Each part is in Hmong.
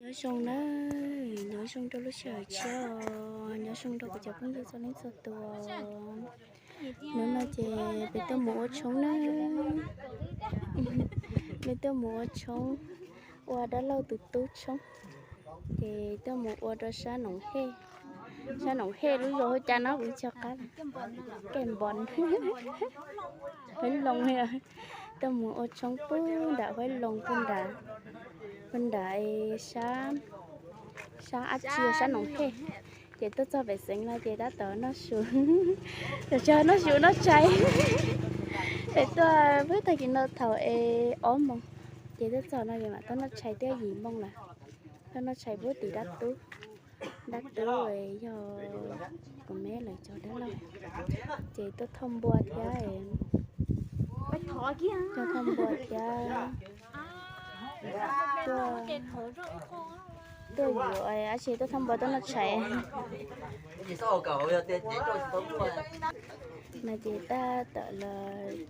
Nyob zoo na, nyob zoo rau lub sij hawm tshiab os, nyob zoo rau kuv cov phooj ywg txhua leej txhua tus. Hnub no ces peb tuaj mus ua tshoob na, peb tuaj mus ua tshoob, ua dab laug tus tub tshoob, ces tuaj mus ua rau sab Noom Hej, sab Noom Hej lub zos hu cas no kuv tsis qab, Kej Npos, Huab Loos. Tuaj mus ua tshoob puag nram Huab Loos puag nram, puag nram sab, sab ab tsi, sab Noom Hej. Ces tuaj txog pem xeev no ces tab tom noj su, tsis noj su, noj tshais. Es tuaj puag tag kis no thaum es ob moos, ces tuaj txog no es mam tuaj noj tshais thiab, yim moos lawm. Tuaj noj tshais puag tim dab tub, dab tub yog kuv me lawv cov dab laug, ces tuaj thauj npua thiab, tuaj thauj npua thiab, tuaj, tuaj yuav dab tsi, tuaj thauj npua tuaj noj tshais. No ces tab tom los, los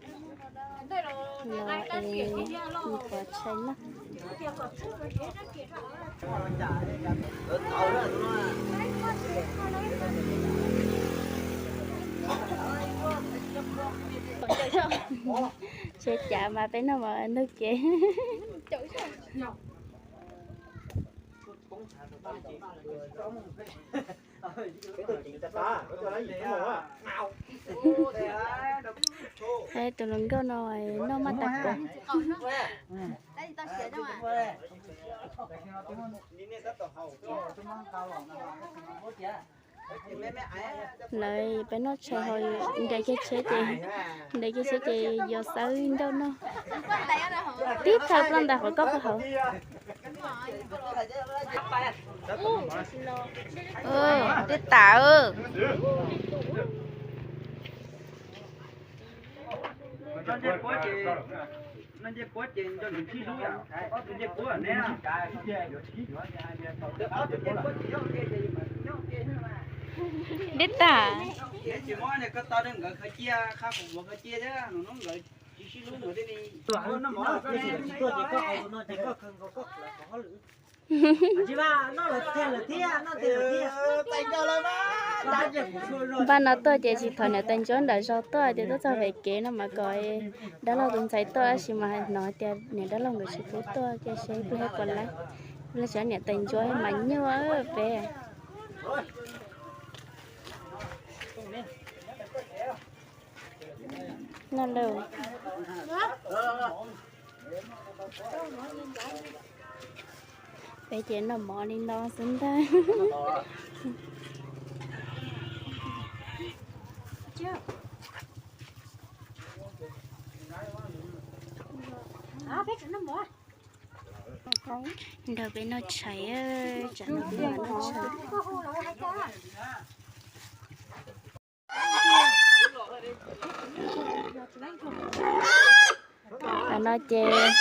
es nthuav tshais noj. Tsheb cav mas peb noj mov ntug kev. Tus hluas nkauj no noj maj tas kuv. Lawv peb noj tshais ho nres kiag tsheb ces, nres kiag tsheb ces yog xawb ncauj noj. Tib thawj ploj ntais qhov koj qhov hauv. Tib tas. Dib tas. Npaj no tuaj ces tsis thov niam tais ntsuab nram zos tuaj, ces tuaj txog pem kev no mas kom dab laug tus ntxhais tuaj, tab sis mas hnov tias niam dab laug nkawd tsis pub tuaj, ces seb puas laib, los xyov niam tais ntsuab mas nyuaj peb. No lawm. Peb ces noj mov li no xwb ntag. Nrog peb noj tshais, tsam no peb mam noj tshais. Tam no ces,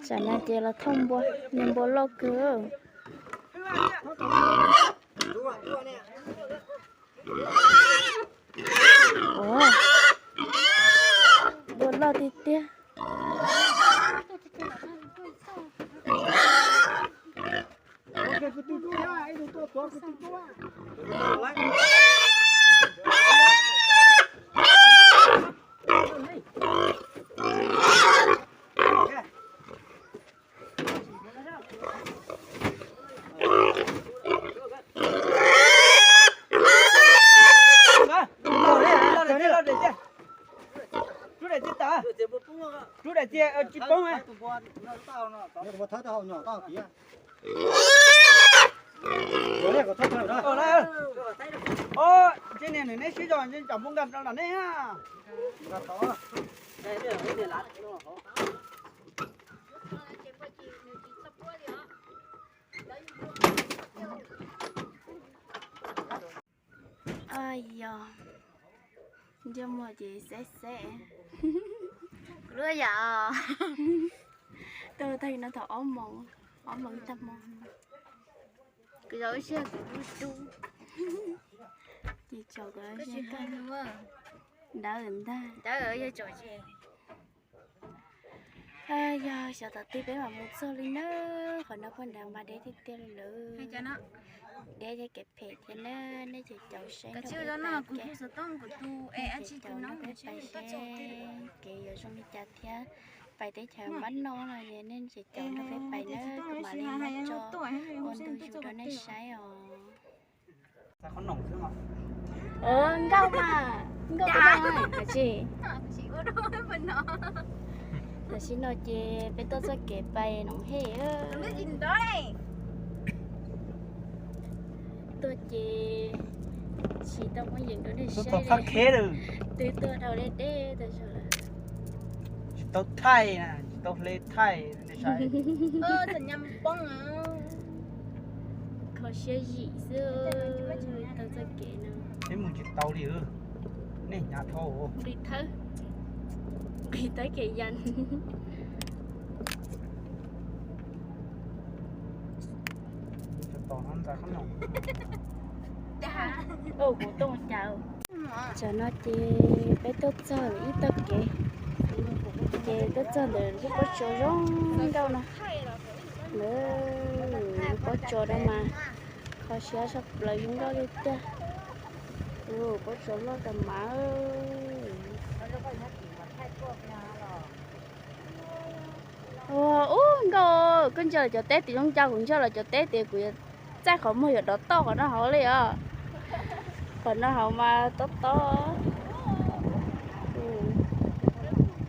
tam no ces los thauj npua, niag npua loj kawg. Ua, npua loj tiag tiag. Ntshe niag nws neb sib zog ntshe tsam npua nkag rau nram nej. Yog, ntsej muag ces xeb xeb. Kuv lub yam, tuaj tag kis no thaum ob moos, ob moos tag hmo. Kuv zaum ib siab kuv dub dub. Ces tsom kuv dawb ntag. Dawb yog tsom ces. Yog xyov tom twg peb mam mus txog li na. Qhov no puag nrad mas deb tiag tiag li lawm. Deb thiab kev phem thiab na, nej ces caum saib nrog peb pais. Ces caum nrog peb pais seb kev yuav zoo li cas thiab. Pais teb chaws npab no no es nej ces caum nrog peb pais na, kuv mam li muab tso ua ntu zus rau nej saib os. Nkauj mas, nkauj tus no, tam sim no ces peb tuaj txoj kev pais Noom Hej. Tuaj ces tsis tau muaj yeem rau nej saib, twb tuaj dhau deb deb tas zog lawm. Tsis tau thaij, tsis tau hle thaij. Kho siab zim xwb tau txoj kev no. Peb mus tsis tau li, nej hnyav dhau. Nqis thawb, nqis thawb kev ya. Kuv too cas. Tam no ces peb tuaj txog ib tog kev, ces tuaj txog ntawm lub pob tsuas zoo nkauj no. Lub pob tsuas no mas kho siab tshaj plaws, zoo nkauj tiag tiag. Pob tsuas loj tas mas. Ua ub nkauj, koj ntsia los cov teb tim zoo cas, kuv ntsia los cov teb tim kuv yuav txaij qhov muag yuav dov toj qhov no hauv li os. Qhov no hauv mas tob tob,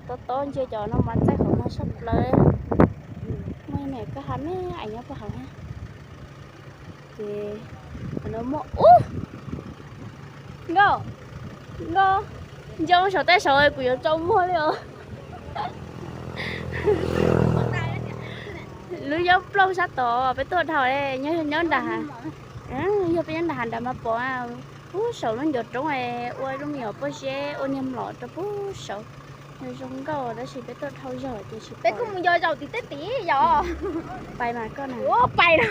tob tob, ntsia cov no mas txaij qhov muag tshaj plaws. Muaj niam koj ha me es nyob puag hauv thiab. Ces no muaj ub nkauj, nkauj, ntsia ua saum tej saud kuv yuav tsaus muag li os. Lub yob plooj sab tod peb tuaj dhau, nyob nyob nram, yog peb nyob nram hav nrad mas pom ub saum lub ncuav roob ua lub me nyuam pob zeb ua niag mlom rau pub saud. Zoo nkauj tab sis peb tuaj dhau zog ces tsis pom. Peb kuj mus yos zaum tim tej tid yom. Pais mas koj na. Pais no.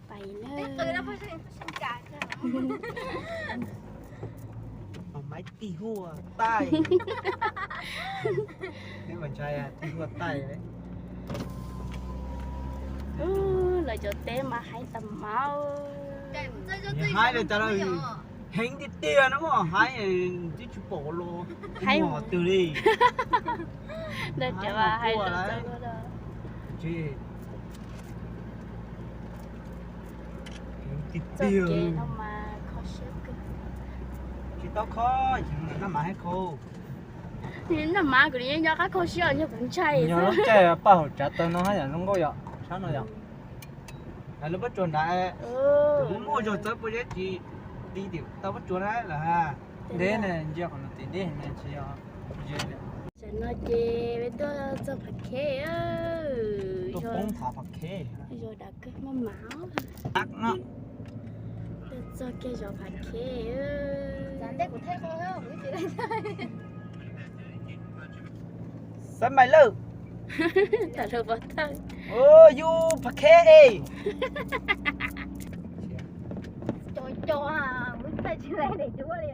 Pais na. Maiv tig huaj taij. Tig huaj taij. Lawv cov teb mas heev tas mas. Haib li cas los heev tiag tiag no mas haib twb tsis pom los haib qhov twg li. Tsis tau kho, noj mas haib kho. Noj mas kuv nyob qab kho siab yog kuv ntshai. Nyob lub caij paj hauv tsav taw no haj yam zoo nkauj yom, tshab no yom. Lawv pob tsuas nrad, muaj zog txawb pob zeb tsis ti tim tau pob tsuas na lawm ha. Deb ne, ntsia qhov no tim deb ne tsis yog ze. Tam no ces peb tuaj txog Phav Khej, tuaj poob thav Phav Khej. Zos dav kawg, maj mam. Tuaj txog kiag zos Phav Khej. Xab mais lawm. Tam lawv pov thawj. Yus Phav Khej es. Cov cov, kuv tsis lais daim duab li.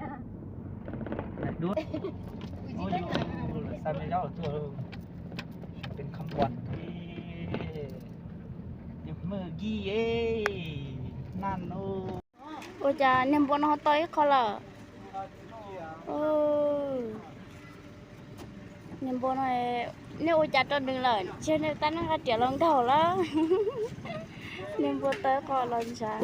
Xab mais lawm tuaj. Peb khab npua, niag hmawj yij, naj no. Ua cas niag npua no ho tau ib qho lawm? Niag npua no, nej ua cas rau nws lawm? Ntshe nej tab neej qab riam los nkaug lawm. Niag npua tau ib qho los ntshav.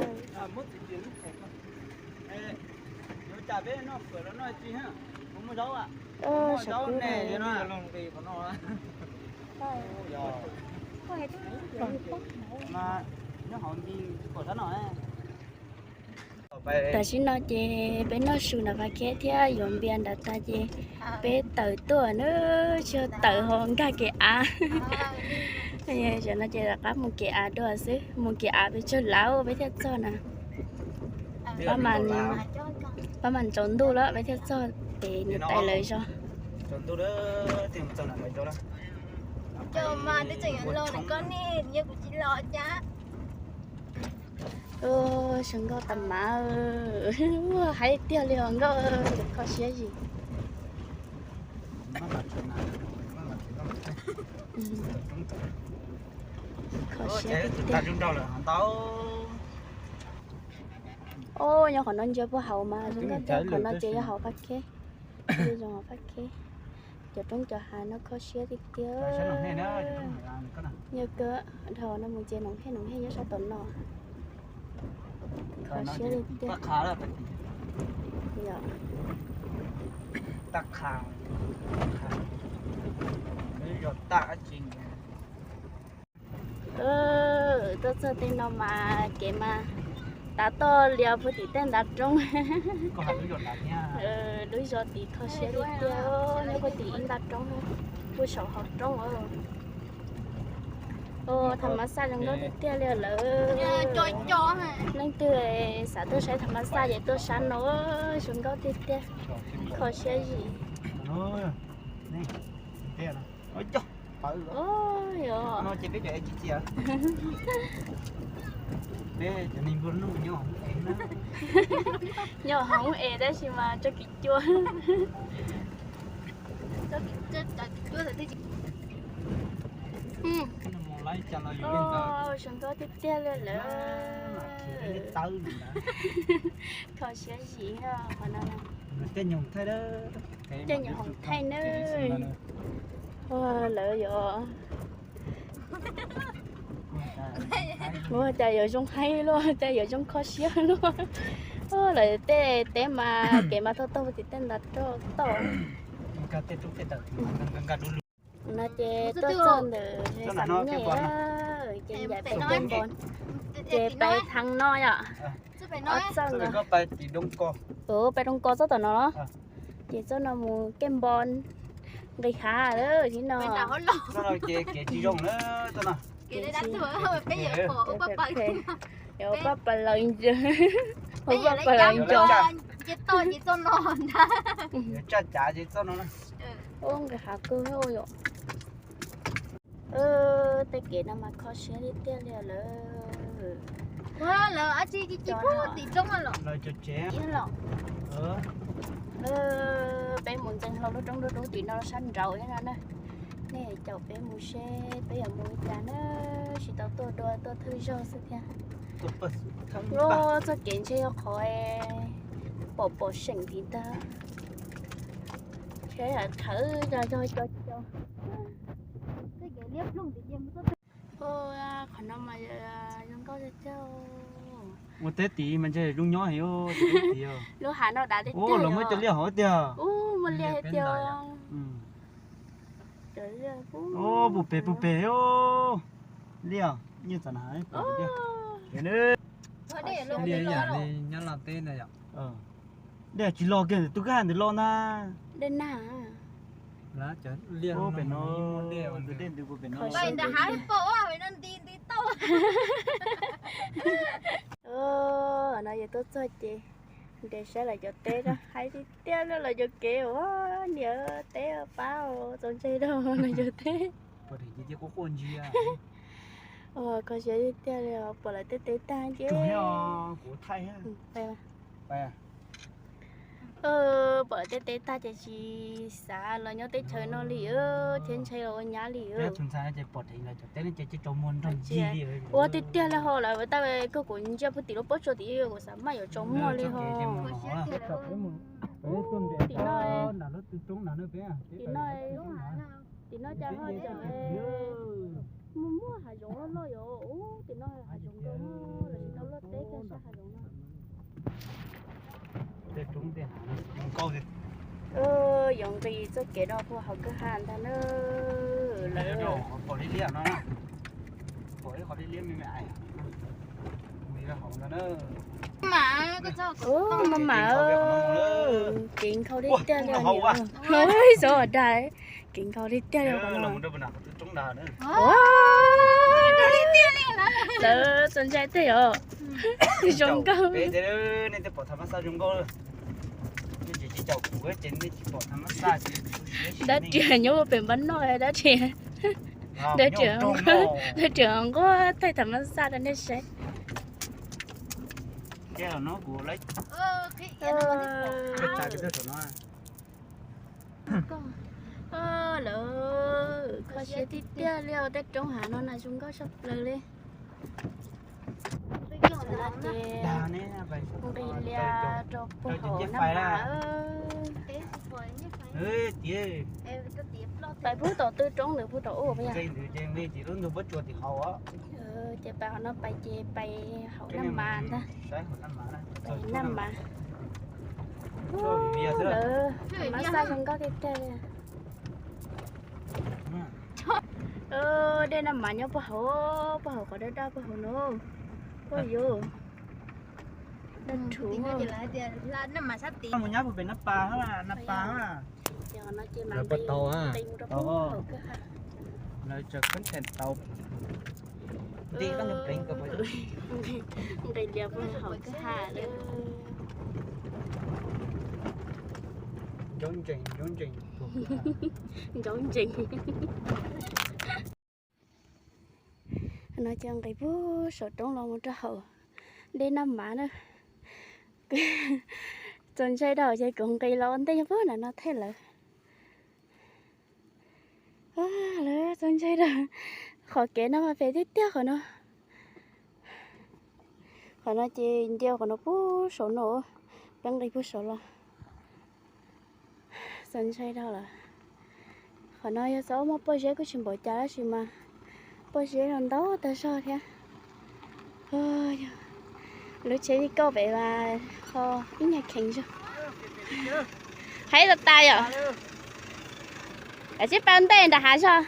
Tam sim no ces peb noj su nram Phav Khej thiab yuav npias nram tas ces peb tawm tuaj na, tsis yog tawm ho nkag kev av. Tam no ces rov qab mus kev av dua xwb, mus kev av pes tsawg lawm peb thiaj txog na. Pab mas ntsaus ntuj lawm peb thiaj txog pem niam tais lawv zos. Zoo nkauj tas mas, haib tiag li os nkauj, kho siab zim. Kho siab tiag tiag. Os, nyob qhov no ntsia puag hauv mas zoo nkauj tiag, qhov no ces yog hauv Fab Khej, zoo hauv Fab Khej. Cov roob cov hav no kho siab tiag tiag. Yog kawg, dhau no mus ces Noov Hej, Noov Hej nyob sab tom no. Kho siab tiag tiag. Yog. Tuaj txog tej no mas kev mas tav toj lias puag tim tej ntav roob. Lub zos tid kho siab tiag tiag, nyob puag tim ib ntav roob, puag saum hauv roob. Tham mas xaj zoo nkauj tiag tiag li lawm. Leej twg xav tuaj saib tham mas xaj ces tuaj sab no, zoo nkauj tiag tiag, kho siab zim. Nyob hauv es tab sis mas tso kiv cuab. Zoo nkauj tiag tiag li lawm. Kho siab zim qhov no. Caij nyoog hoom thaij nawb. Lawv yuav, ua cas yuav zoo haib luaj, cas yuav zoo kho siab luaj. Lawv tej teb mas kev mas thauj taug puag tim tej ntav roob toj. No ces tuaj txog ntawm Xam Nyej, ces ncaim pem Kej Npos, ces pem thav no yom. Ob txoj, pem Doo Kos txoj tom no los, ces txoj no mus Kej Npos, nqis hav lawm thiab no. Yuav paj pas lawv ntawd, ua paj pas lawv ntawd. Ua nqis hav kawg yom. Tej kev no mas kho siab tiag tiag li lawm. Peb mus ntxeev hlo lub roob dub dub tim no sab nraud thiab no na. Nej caum peb mus seb peb yuav mus li cas na, tsis tau tuaj dua, tuaj thawj zaug xwb thiab. Luag txoj kev ntshe yog qhov pom pom seem tiv tag. Tsheb thawv co co co. Qhov no mas zoo nkauj tiag tiag. Ua teb tid mas ntshe zoo nyob heev. Lub hav no dav tiag tiag. Lawv muaj cov liaj hov tiag. Ub, muaj liaj tiag. Puag pem puag pem. Liaj, nyiaj txav na. Liaj ib yam li nyob Nplog teb ntag yom. Liaj tsis loj kiag, tus kwj ha ntawd loj ntag. Dej nag. Pem no, tus dej ntws puag pem no. No yog tuaj txog ces nres saib lawv cov teb, haib tiag tiag li lawv cov kev. Ua niam, teb pab txaus ntshai rau lawv cov teb. Kho siab tiag tiag li, pom lawv tej teb tag ces pom lawv tej teb tag ces tsis xav los nyob teb chaws no li, thiab ntshai los ua nyab li. Ua tiag tiag li ho lawm, tab koj kuv ntsia puag tim lub pob tsuas tim kuv xav maj yuav tsaus muag li ho. Tim no, tim no, tim no cas ho cas muaj muaj hav zoov loj loj yom. Ub, tim no hav zoov nkauj, lawv tsis tau luaj teb kiag sab hav zoov no. Yuav nqis txoj kev no puag hauv kwj ha ntag na. Lawv Maj mam, kev nkhaus li tiag li. Xyov dag, kev nkhaus li tiag li. Lawv txaus ntshai tiag yom. Zoo nkauj. Dab tsi nyob pem npab noj, dab tsi, dab tsi nquag thaij tham mas xaj rau nej saib. Lawv kho siab tiag tiag li os, tej roob hav no na zoo nkauj tshaj plaws li. Ces nqis lias rau puag hauv Naj Mas. Pais puag tom tw roob ntawd puag tom ub. Ces pais hauv no pais ces pais hauv Naj Mas ntag. Pais Naj Mas. Lawv mas xaj zoo nkauj tiag tiag li. Dej Naj Mas nyob puag hauv, puag hauv qhov dawb dawb puag hauv no. Ua yuv, daj rhuv. Mus nyob puag pem Naj Pas, Naj Pas. Ces qhov no ces mas nqis, nqis mus rau puag hauv kwj ha. Lawv tseem kheev tau. Nqis lias puag hauv kwj ha lawm. Ncaub ntsees. No ces nqis puag saum roob los mus rau hauv dej Naj Mas na. Txaus ntshai dhau ces kuv nqis los ua ntej puag nram no thiab lawm. Lawv txaus ntshai dhau. Qhov kev no mas phem tiag tiag qhov no. Qhov no ces nce qhov no puag saum no, peb nqis puag saum los. Txaus ntshai dhau lawm. Qhov no yog xav muaj pob zeb kuj tsis npaum cas tab sis mas pob zeb no ntau tag zog thiab. Lub tsheb vij kauj pem mas ho ib nyuag kheev zog. Haib tas tas yom. Kav tsij pab ntej nram hav zog.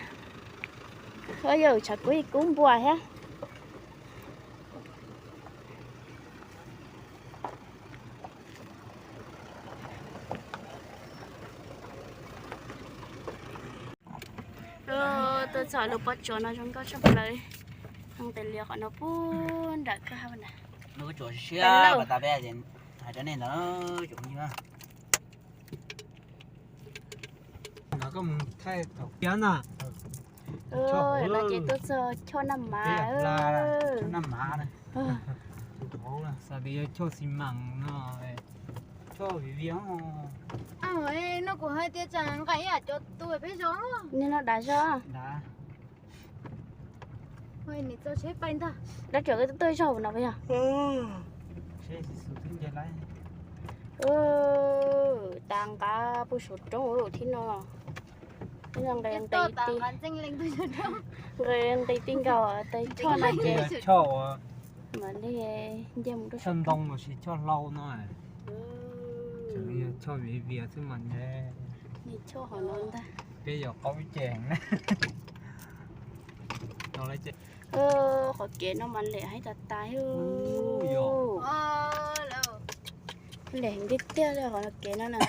Ua yus tshav kub ib kub npua thiab. Tuaj txog lub pob tsuas no zoo nkauj tshaj plaws. Nqis lias qhov no puag nram kwj ha na. Lub pob tsuas siab tas peb hais rau nej ntawd. No ces tuaj txog choj Naj Mas. Naj Mas, xav tias yog choj xi mas no, choj viv vias. No kuv hais tias tsam nqa ib yam cov tus peb zog. Nim no dav zog. Dav. Nws txo tsheb pais ntag. Dab tsi tuaj zaug no yog? Tas nqa puag saum roob ua luam thib no. Nqis, nqis ti nkaus tais choj no ces choj uas mam li nce mus rau saum ntoo los sis choj hlau no. Tseem yog choj viv vias xwb mas. Choj hauv no ntag. Peb yuav qaub ib ce. Qhov kev no mas lem haib tas tas. Lem tiag tiag li qhov kev no na.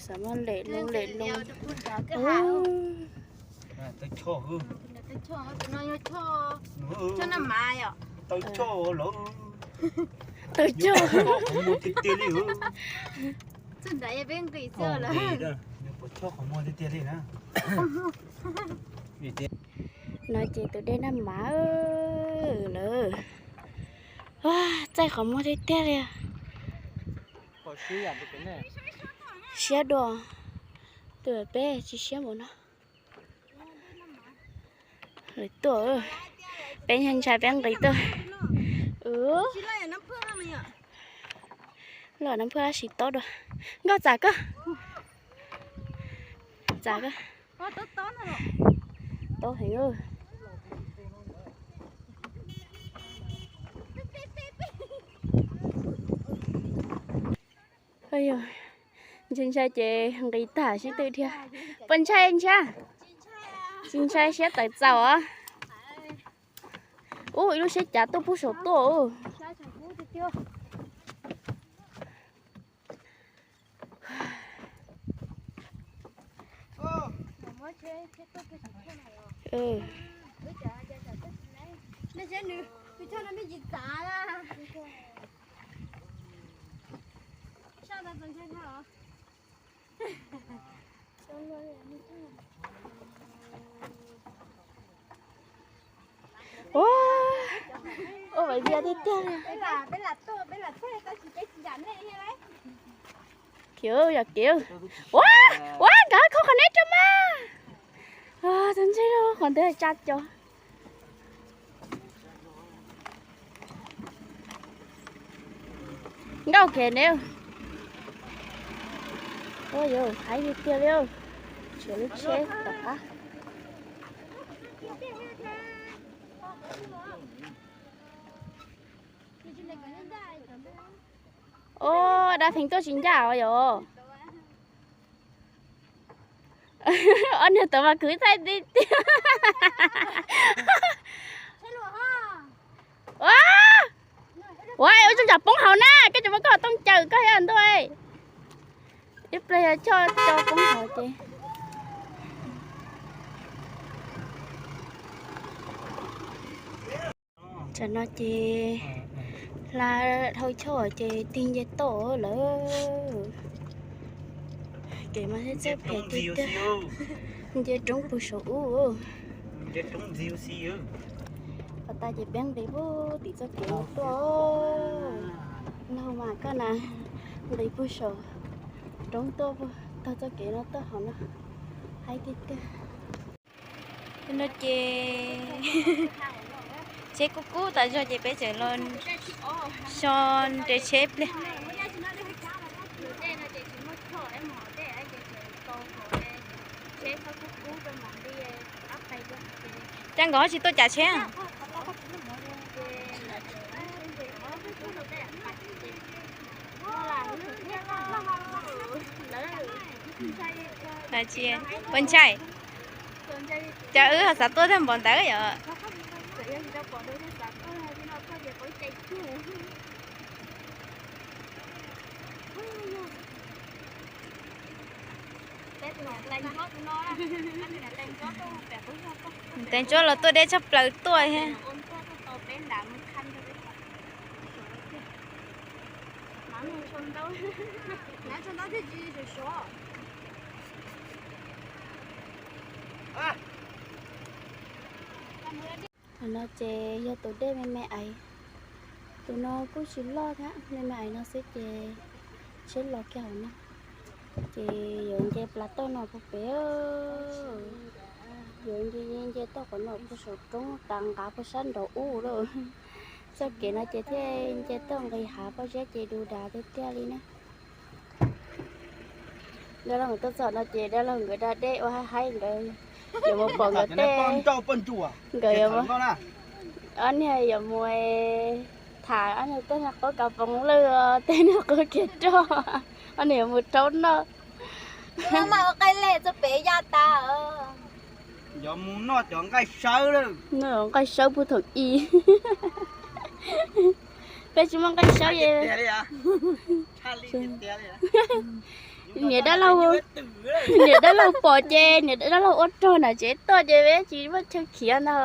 Xav muaj lem loo lem loo. Tau choj lawm. Tau choj. Txoj nrad peb nqis xwb lawm. Pom choj qhov muag tiag tiag li na. No ces tus dej Naj Mas lawm. Txaij qhov muag tiag tiag li. Siab dua. Tus peb tsis siab npaum no. Lawv tuaj, peb ntshai ntshai peb nqis tuaj. Loj nab phwj tab sis tob dua. Nkauj txam koj. Txam koj. Tob heev. Ntshai ntshai ces nqis tag sib tw dhia. Puas ntshai ntshai? Tsis ntshai, siab tawv txaus os. Ub, ib lub siab cav tuaj puag saum tuaj. Ua, ua vaiv vias tiag tiag. Kiv, yog kiv. Ua, ua, nkawd kho qhov neb rau mas. Tus ntsej lug qhov ntawd tsa cov. Nkauj kiag ne. Ua yog haib tiag tiag li. Tshuav lub tsheb tom qab. Ua, dab pheej tuaj tsis ncaj os yom. Ob niag tawv mas kwv thaij tiag tiag. Ua, ua, ua tsuj ntsam poob hauv na, koj tsis muab koj tooj caws koj thiab ntuj. Ib pliag yog choj co poob hauv ces. Tam no ces hla dhau choj ces tig nce toj lawm. Kev mas txawj phem tiag tiag. Nce roob puag saum ub. Pas tas ces peb nqis puag tim txoj kev no tuaj. Laug mas koj na, nqis puag saum roob tuaj puag tog txoj kev no tuaj hauv no. Haib tiag tiag. No ces tsheb kub kub tas zog ces peb tseem los so nres tsheb pliag. Cas nkawd tsis tuaj cav tsheb? Ua ntshai, cas wb ho xav tuaj tag npaum ntawd yom? Teev tsuab los tuaj deb tshaj plaws tuaj thiab. Thaum no ces yog tus dej me me aiv, tus no kuj tsis loj thiab, me me aiv no xwb ces tsheb los kiag hauv no. Ces yuav nce plas toj no puag pem, yuav nce nce toj qhov no puag saum roob tas nqa puag sab nraud ub lawm. Txoj kev no ces thiaj nce toj nqis hav pob zeb ces du dav tiag tiag li na. Dab laug tuaj txog no ces dab laug nkawd da dej ua haib haib nkawd yuav mus pom nkawd tej, nkawd yuav, ob niag yuav mus tham ob niag tej niag qub kav poov lwj, tej niag qub kiag roj, ob niag yuav mus rhaub noj. Mas ua qaij lej txog pem yaj tas. Yuav mus noj cov nqaij sawb lawm. Noj nqaij sawb puag thaum i. Peb tsis muaj nqaij sawb es. Niam dab laug, niam dab laug pom ces niam dab laug ua rog na tsev tuaj ces peb tsis muaj chaw khiav ntag.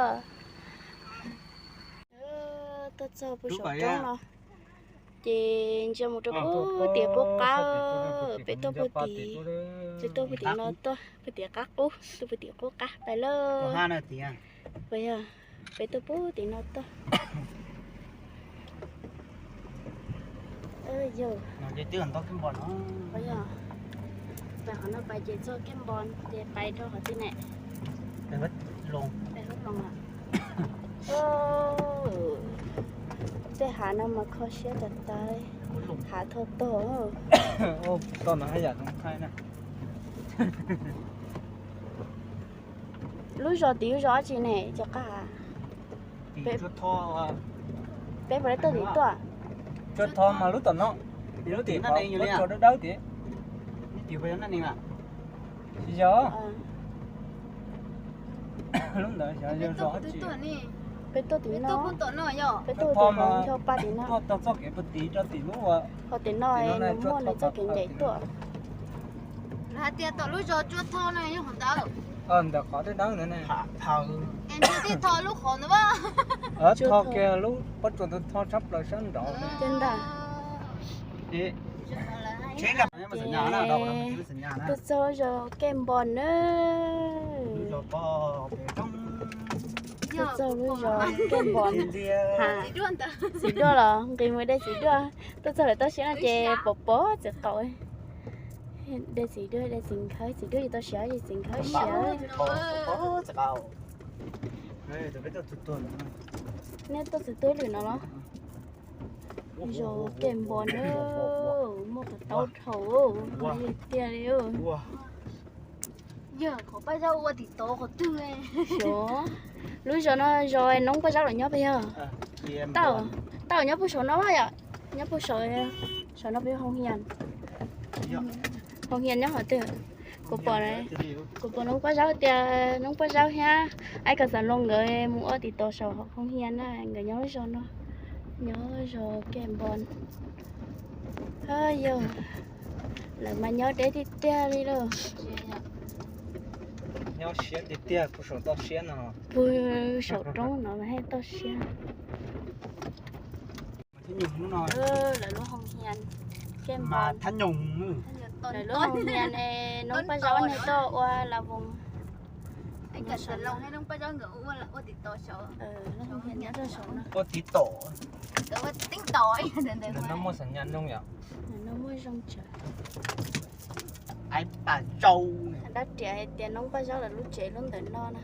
Tuaj txog puag saum roob no ces ntsia mus rau puag tim qub qab, peb tuaj puag tim, peb tuaj puag tim no tuaj puag tim qab qub, tuaj puag tim qub qab pais lawm. Peb tuaj puag tim no tuaj. Yog, pais qhov no pais ces txog Kej Npo ces pais rau qhov twg ne? Tej hav no mas kho siab tas tas, hav tho tog. Lub zos tim lub zos dab tsi ne cov qab? Peb puas tuaj tim tuaj? Tsuas tho mas lub tom no, lub tim qhov dawb dawb tim. Tsis yog. Lub ntawd xyov yog zos dab tsi. Peb tuaj tim no, peb tuaj tim no, ncho pa tim no. Tuaj tau txoj kev puag tim rau tim lub, ho tim no nws muaj nws txoj kev ncaim tuaj. Hais tias tom lub zos Tsuas Tho no yog qhov ntawd. Ntawm qhov dawb dawb ntawd ne. Tib tho lub qhov ntawd. Tho kiag lub pob tsuas ntawd tho tshaj plaws sab nraud. Tuaj txog zos Kej Npo na. Tuaj txog lub zos Kej Npo. Txiv Duaj los nqis mus de Txiv Duaj. Tuaj txog lawm toj siab no ces pom pom txiv qaum. De txiv duaj, de txiv nkhawb, txiv duaj tsis tau siav ces txiv nkhawb siav. Nej tuaj txug tuag lwm no los? Zos Kej Npo na, muaj qhov taub dhau tiag li. Yog qhov Paj Zaub ua tim tod qhov twg? Xyov, lub zos no zos Noob Paj Zaub los nyob pes yog? Tau, tau nyob puag saum no yom, nyob puag saum, saum no pes hoo hias, hoo hias nyob qhov twg? Kuv pom, kuv pom Noob Paj Zaub tias Noob Paj Zaub thiab Aib Kas Xas Loos nkawd mus ua tim tod saum hoo hias na, nkawd nyob lub zos no, nyob zos Kej Npo. Yog, lawv mas nyob deb tiag tiag li lauj. Nyob siab tiag tiag, puag saum toj siab no. Puag saum roob no mas thiaj toj siab. Lawv lub hoo hias Kej Npo, lawv lub hoo hias ne, Noob Paj Zaub ne tuaj ua la voos. Ua tim tod. Ntawm no muaj xam nyas zoo yom. Ntawm no muaj zoo tsawv. Aib Paj Zaub. Dab riam hais tias Noob Paj Zaub lawv lub tsev lub ntawm no na.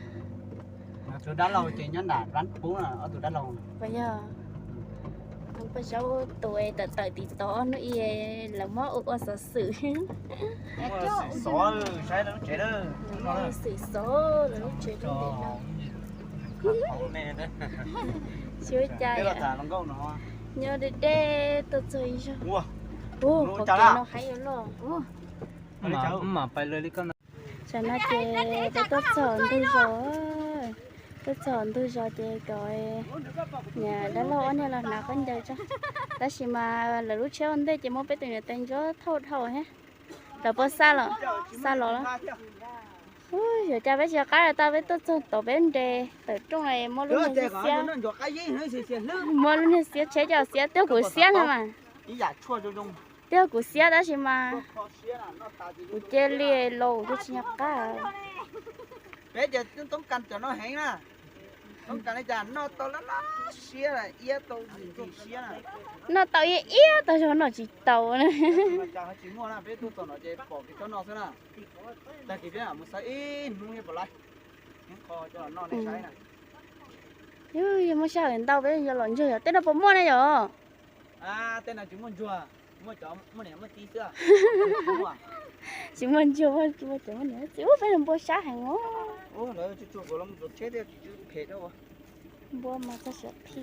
Tus dab laug ces nyob nram Rab Pub na, ob tug dab laug. Puas yog? Noob Paj Zaub tus tawm tawm tim tod hnub ib lawv muab ua ua xov xwm. Xov saib lawv lub tsev. Xov lawv lub tsev lub ntawm no. Tsis ua cas, nyob deb deb tuaj txog ib zaug. Ua, qhov kev no haib yuav loj. Tam no ces peb tuaj txog ntug zos, tuaj txog ntug zos ces kom niam dab laug ob niag los hnav khaub ncaws tso. Tab sis mas lawv lub tsheb ua ntej ces muab peb tus niam tais ntsuab thauj dhau thiab. Lawv puas xa los? Xa los lawm. Yuav cas peb tsis nco qab los tau, peb tuaj txog tod peb nres tawm rooj no muab lub niag xiab, muab lub niag xiab tsheb coj xiab, twb yog kuv xiab ntag mas. Twb yog kuv xiab tab sis mas kuv cia li los kuv tsis nco qab. Peb ces toob kas cov no heev na. Toob kas li cas noj tau lab lab siab, iab tau ntxim siab na. Noj tau iab iab tau zog noj tsis tau na. Cas ho tsis muaj na, peb tuaj txog no ces pom kev coj noj xwb na. Tag kis peb mam mus xawb ib hnub thiab puas laib. Noj ne saib na. Yog muaj sij hawm ntau peb yuav los ntsuag yog tej no puas muaj ne yom? Tej no tsis muaj ntsuag, muaj cov muaj niam muaj txiv xwb. Tsis muaj ntsuag, muaj cov muaj niam muaj txiv, ub peb los npua sab heev os. Lawv tsuag tsuag kuv los mus txog tsheb thiab tsis phem rau. Npua mas txog siav phi.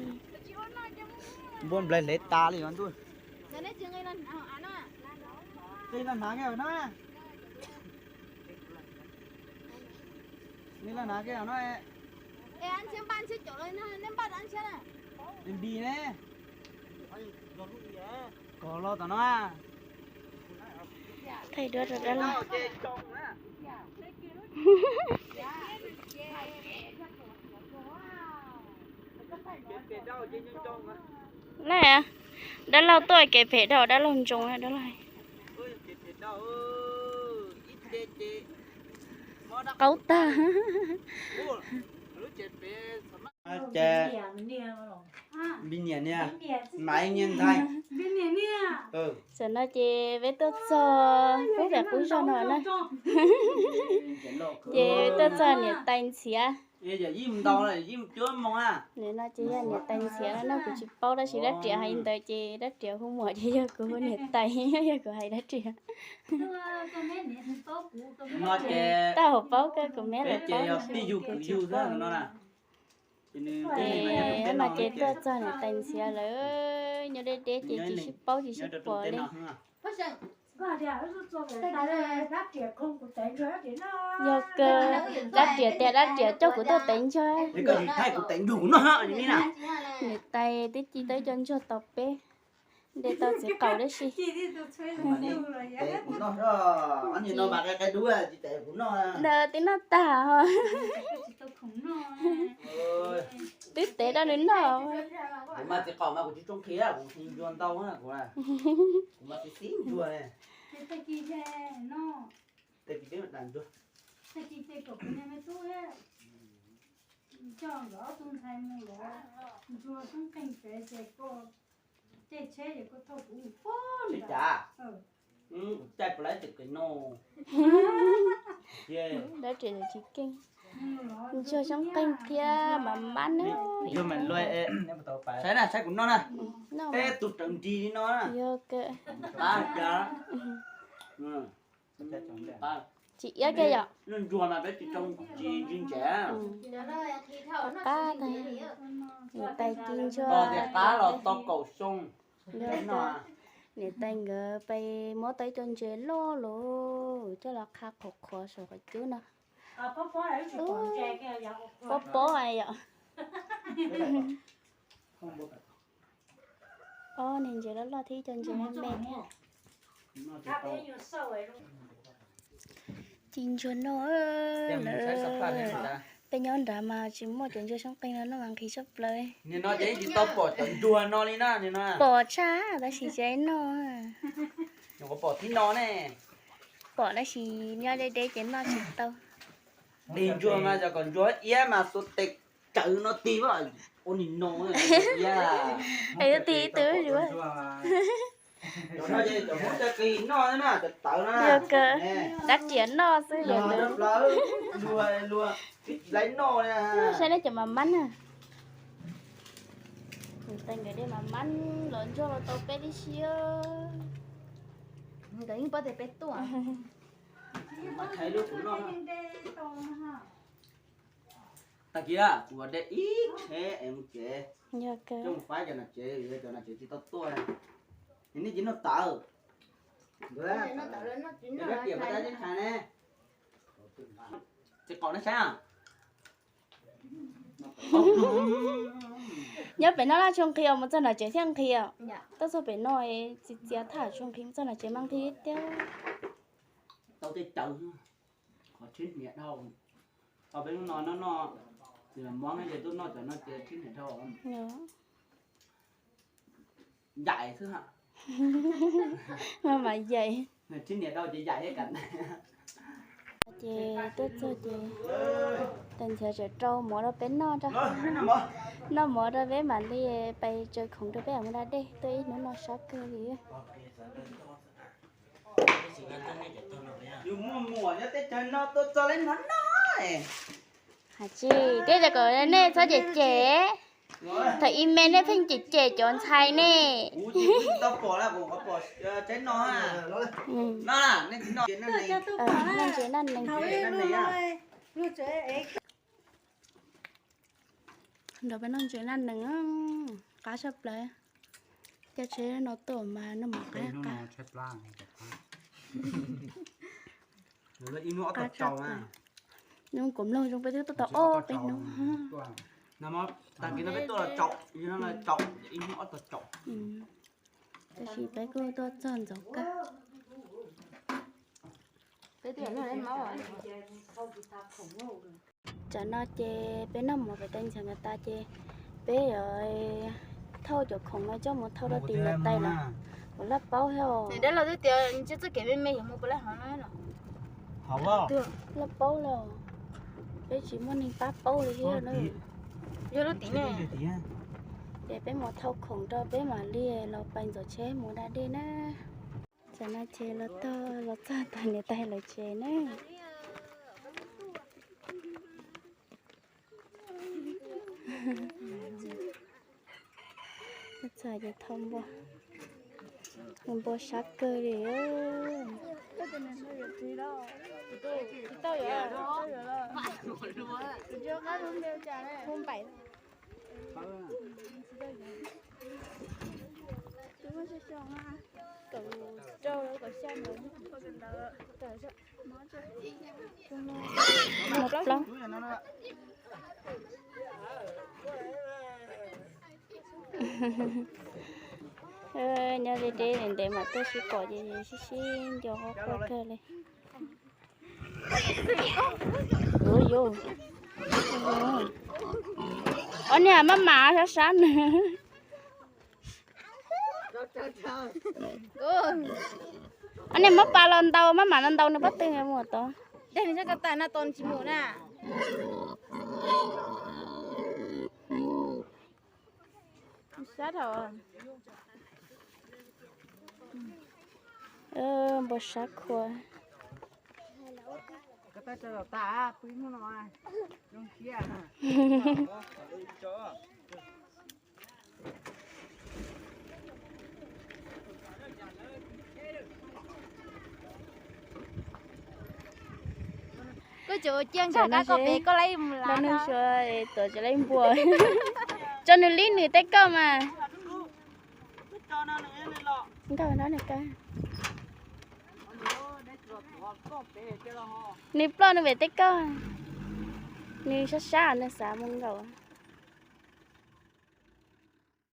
Npua nplaig hlev tas li os ntuj. Nqis los hnav kiag no. Nqis los hnav kiag no. Npis ne. Kom los tom no. Thaij duab rau dab laug. Lawm, dab laug tuaj kev phem dhau dab laug ntsoov dab laug. Qaub tag. Ces Npis niam niag, Maiv niag ntxhais. Tam no ces peb tuaj txog pub pem qub zog no na. Ces tuaj txog niam tais ntxhiav. Nim no ces yog niam tais ntxhiav no, kuv tsis paub tab sis dab riam hais li ntawd ces dab riam hu muam ces yog kuv hu niam tais, yog kuv hais dab riam. Tab hauv paub kawg, kuv me lawv paub. Ces no ces tuaj txog niam tais ntxhiav lawm, nyob deb deb ces tsis sib paub tsis sib pom li. Yog kawg, dab riam tias dab riam coj kuv tuaj tev ntsuag. Niam tais twb ci tau ib co ntsuag tau peb, de tau txiv qaub dab tsi. Ntawd twb noj tag, twb tev rau nws noj. Ntsuag tub nqeeg pem ces koj caij tsheb ces koj thauj kuv mus pem. Caij puas laib tseem kev no. Dab tsi tsis keej. Ntsuag xyoob qeeg thiab mas mab ne. Saib na, saib kuv noj na. Peb tus rawv nrig li no na. Yog kawg. Tsis iab kiag yom. Qab qab tag. Niam tais ci ntsuag. Niam tais nkawd pais muab tau ib co ntses loj loj coj los qha qhuav qhuav saum qhov cub no. Pob pob yom. Ob niag ntses loj loj thiab ib co ntses me me thiab. Ci ntsuag noj lawm. Peb nyob nrad mas tsis muaj cov ntsuag xyoob qeeg no noj mas nqhis tshaj plaws. Pom tshaj tab sis tsis noj. Pom tab sis nyob deb deb ces noj tsis tau. Ntsuag mas yog kom ntsuag iab mas xuas tes cawv no tig ua nim no. Es tig ib tug zuj zus. Yog kawg, dab riam noj xwb yog ntawd. Saib nej cov mas mab na. Niam tais nkawd de mas mab los ntsuag los tau peb tib si. Nkawd yeej paub tias peb tuaj. Tag kis kuv de ib tsheb es mus tsev, coj mus faib cov nom tsev, cov nom tsev tsis tau tuaj. Nej tsis noj tawv. Dab riam mas dab teb tshais ne. Tsis qaum nej saib. Nyob pem no laj tsuas nqhis os, mus txog nom tsev thiaj nqhis os. Tuaj txog pem no txias txias thaj tsuas nqhis, mus txog nom tsev mas nqhis tiag. Tau tej cawv, qhov tsheb hniav dhau. Tau peb lub no noj noj, tsis mob ces tuaj noj cov no ces tsheb hniav dhau. Yaim xwb. Mas yaim. Tsheb hniav dhau ces yaim thiab kam. Ces tuaj txog ces tais ntxhiav tseem rau mov rau peb noj rau. Noj mov rau peb mam li pais tsaws khoom rau peb mam mus da dej, tuaj ib hnub no sab kawg li. Yus muaj muam nyob teb chaws no tuaj txog lawv hnov no. Hais tsis, thiab tias kom nej txhob cem cem. Thaum ib me nej pheej cem cem cov ntxhais ne. Noj ntses noj neeg. Nrog peb noj ntses noj neeg, qab tshaj plaws. Caij tsheb no tuaj mas noj mov qab qab. Hnub kuv mloog zoo peb twb tuaj tau ob peb hnub. Tag kis no peb tuaj los tsaus, tsaus ib hnub ob tau tsaus. Tab sis peb kuj tuaj txog ntxov kawg. Tsam no ces peb noj mov pem tais ntxhiav nkawd tas ces peb yuav thauj cov khoom no coj mus thauj rau tim niam tais lawm. Kuv laj paub thiab os. Dab laug twb tias ntshe txoj kev me me yuav mus puas laj hov no. Laj paub los peb tsis muaj neeg pab paub li thiab na. Yog lub tim ne. Ces peb mus thauj khoom rau peb mam li los pais ntxuav tsheb mus da dej na. Tsam no ces los txog, los txog tag niam tais lawv tsev na. Txog ces thauj npua, npua sab kawg li. Kaum rau kaum xya ntawd. Mus plaub. Nyob deb deb ntev mas tuaj sib pom ces sib sib nco quaj quaj kawg li. Ua yuav, ob niag maj mam sab sab nws. Ob niag muab pa los ntaus, maj mam los ntaus nws pob tw mus tod. Dej nws txhob ko taw no tos nws tsis mus na. Sab dhau. Npua sab khua. Koj tseem ua cia nkag koj pem koj laib mus lawm no. Tuam tseem laib npua. Tso nws lib nws teb kauj mas. Nkauj no nws ka. Nws ploj nws pem teb kauj. Nws sab sab nws xav mus nkaum.